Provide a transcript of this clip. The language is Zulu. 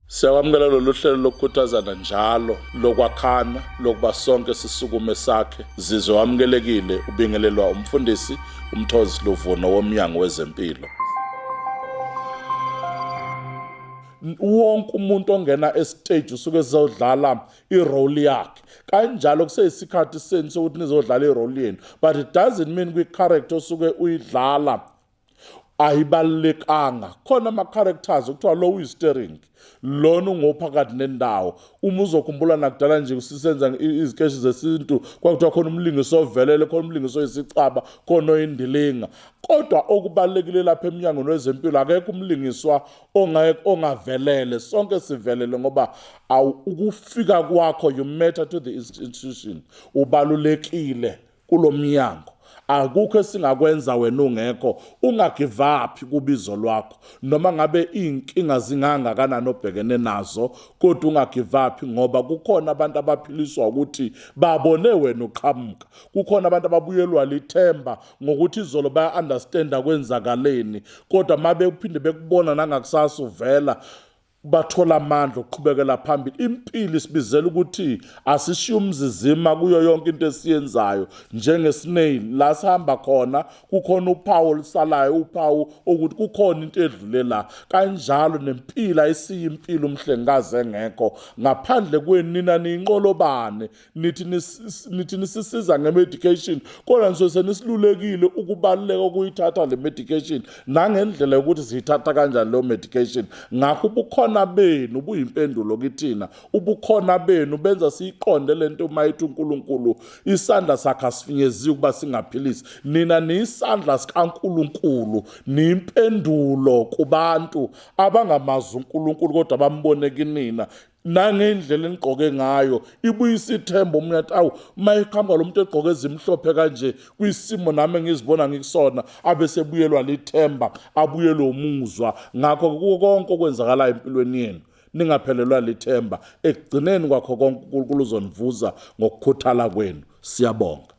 Siyakwamukela lolu hlelo lokukhuthazana njalo lokwakhana lokuba sonke sisukume sakhe. Zizwe wamukelekile ubingelelwa umfundisi uMthozi Luvuno woMnyango Wezempilo. Wonke umuntu ongena estage usuke ezodlala irole yakhe. Kanjalo kuseyisikhathi senu sokuthi nizodlala irole yenu, but it doesn't mean kwi-character osuke uyidlala ayibalulekanga. Khona ama-characters okuthiwa lo uyi-steering, lona ungophakathi nendawo. Uma uzokhumbula nakudala nje sisenza izikeshi zesintu, kwakuthiwa khona umlingisi ovelele, khona umlingisi oyisicaba, khona oyindilinga. Kodwa okubalulekile lapha emnyangweni wezempilo, akekho umlingiswa ongavelele, sonke sivelele, ngoba ukufika kwakho you matter to the institution, ubalulekile kulo mnyango. Akukho esingakwenza wena ungekho. Ungagive up kubizo lwakho, noma ngabe iy'nkinga zingangakanani obhekene nazo, kodwa ungagive up, ngoba kukhona abantu abaphiliswa ukuthi babone wena uqhamuka. Kukhona abantu ababuyelwa lithemba ngokuthi izolo baya-understanda kwenzakaleni, kodwa uma bephinde bekubona nangakusasa uvela, bathola amandla okuqhubekela phambili. Impilo isibizela ukuthi asishiye umzizima kuyo yonke into esiyenzayo, njenge-snail. La sihamba khona kukhona uphawu olusalayo, uphawu ukuthi kukhona into edlule la. Kanjalo nempilo ayisiyo impilo umhlengikazi engekho. Ngaphandle kwenu nina niyinqolobane, nithi nisisiza nge-medication, kodwa nisuke senisilulekile ukubaluleka okuyithatha le medication nangendlela yokuthi siyithatha kanjani leyo medication. Ngakho ubukhona benu buyimpendulo kithina, ubukhona benu benza siyiqonde lento uma ithi uNkulunkulu isandla sakhe asifinyeziwe ukuba singaphilisi. Nina niyisandla sikaNkulunkulu, niyimpendulo kubantu abangamazi uNkulunkulu kodwa bambone kinina. Nangendlela enigqoke ngayo ibuyisa ithemba. Omunye athi, awu, uma eqhamuka lo muntu egqoke ezimhlophe kanje, kwisimo nami engizibona ngikusona, abe sebuyelwa lithemba, abuyelwe umuzwa. Ngakho kuko konke okwenzakalayo empilweni yenu, ningaphelelwa lithemba. Ekugcineni kwakho konke uNkulunkulu uzonivuza ngokukhuthala kwenu. Siyabonga.